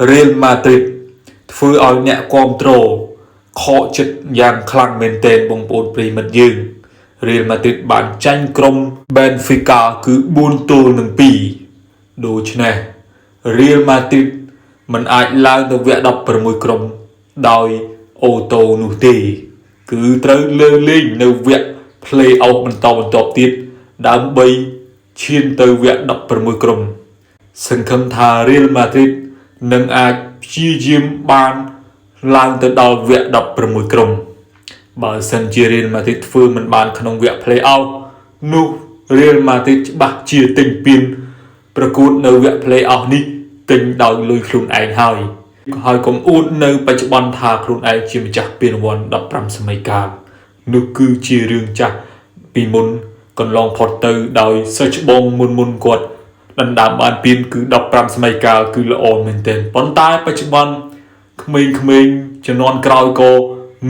រៀលម៉ាឌ្រីតធ្វើឲ្យអ្នកគាំទ្រខកចិត្តយ៉ាងខ្លាំងមែនទែនបងប្អូនប្រិយមិត្តយើងរៀលម៉ាឌ្រីតបានចាញ់ក្រុម Benfica គឺ4-2ដូច្នេះរៀលម៉ាឌ្រីតមិនអាចឡើងទៅវគ្គ16ក្រុមដោយអូតូនោះទេ គឺត្រូវលើលេងនៅវគ្គ Play Off បន្តបន្ទាប់ទៀតដើម្បីឈានទៅវគ្គ16ក្រុម សង្ឃឹមថារៀលម៉ាឌ្រីតនឹងអាចព្យាយាមបានឡើងទៅដល់វគ្គ16ក្រុម បើសិនជារៀលម៉ាឌ្រីតធ្វើមិនបានក្នុងវគ្គ Play Off នោះរៀលម៉ាឌ្រីតច្បាស់ជាទិញពានប្រកួតនៅវគ្គ Play Off នេះទិញដោយលុយខ្លួនឯងហើយហើយកុំអួតនៅបច្ចុប្បន្នថាខ្លួនឯងជាម្ចាស់ពានរង្វាន់15សម័យកាលនោះគឺជារឿងចាស់ពីមុនកន្លងផុតទៅដោយសិស្សច្បងមុនមុនគាត់ដណ្ដើមបានពានគឺ15សម័យកាលគឺល្អមែនទែនប៉ុន្តែបច្ចុប្បន្នក្មេងៗជំនាន់ក្រោយក៏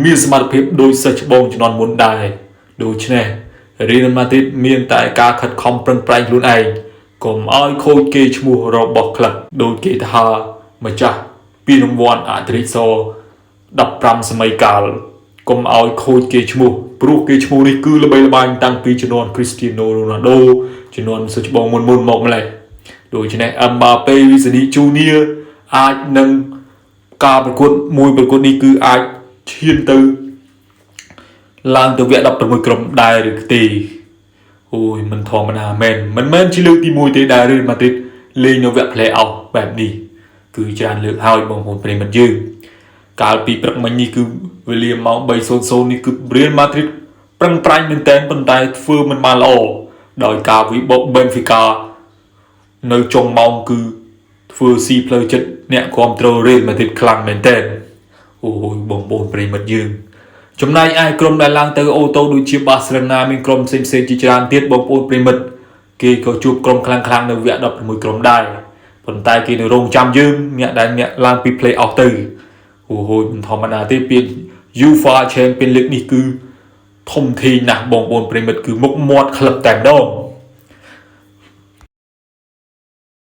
មានសមត្ថភាពដូចសិស្សច្បងជំនាន់មុនដែរដូច្នេះរៀលម៉ាឌ្រីតមានតែការខិតខំប្រឹងប្រែងខ្លួនឯងកុំឲ្យខូចគេឈ្មោះរបស់ក្លឹបដូចគេថាម្ចាស់ពានរង្វាន់អតិរិទ្ធ15សម័យកាលកុំឲ្យខូចគេឈ្មោះព្រោះគេឈ្មោះនេះគឺល្បីល្បាញតាំងពីជំនាន់គ្រីស្ទៀណូរ៉ូណាល់ដូជំនាន់សិស្សច្បងមុនមុនមកម្លេះដូច្នេះអឹមបាប៉េវីសេនីជូនីអាចនឹងការប្រកួតមួយប្រកួតនេះគឺអាចឈានទៅឡើងទៅវគ្គ16ក្រុមដែរឬទេអូយមិនធម្មតាមែនមិនមែនជាលើកទី1ទេដែលរៀលម៉ាឌ្រីតលេងនៅវគ្គ Play Off បែបនេះគឺច្រើនលើកហើយបងប្អូនប្រិយមិត្តយើង កាលពីព្រឹកមិញនេះគឺវេលាម៉ោង3:00នេះគឺរៀលម៉ាឌ្រីតប្រឹងប្រែងមែនទែនប៉ុន្តែធ្វើមិនបានល្អដោយការវិបុក Benfica នៅចុងម៉ោងគឺធ្វើស៊ីផ្លូវចិត្តអ្នកគាំទ្ររៀលម៉ាឌ្រីតខ្លាំងមែនទែនអូយបងប្អូនប្រិយមិត្តយើងចំណែកឯក្រុមដែលឡើងទៅអូតូដូចជាបាសេឡូណាមានក្រុមផ្សេងៗជាច្រើនទៀតបងប្អូនប្រិយមិត្តគេក៏ជួបក្រុមខ្លាំងៗនៅវគ្គ16ក្រុមដែរប៉ុន្តែគេនៅរងចាំយើងអ្នកដែលអ្នកឡើងពី Play Off ទៅអូហូយមិនធម្មតាទេពាន UEFA Champions League នេះគឺធំធេងណាស់បងប្អូនប្រិយមិត្តគឺមុខមាត់ក្លឹបតែម្ដង។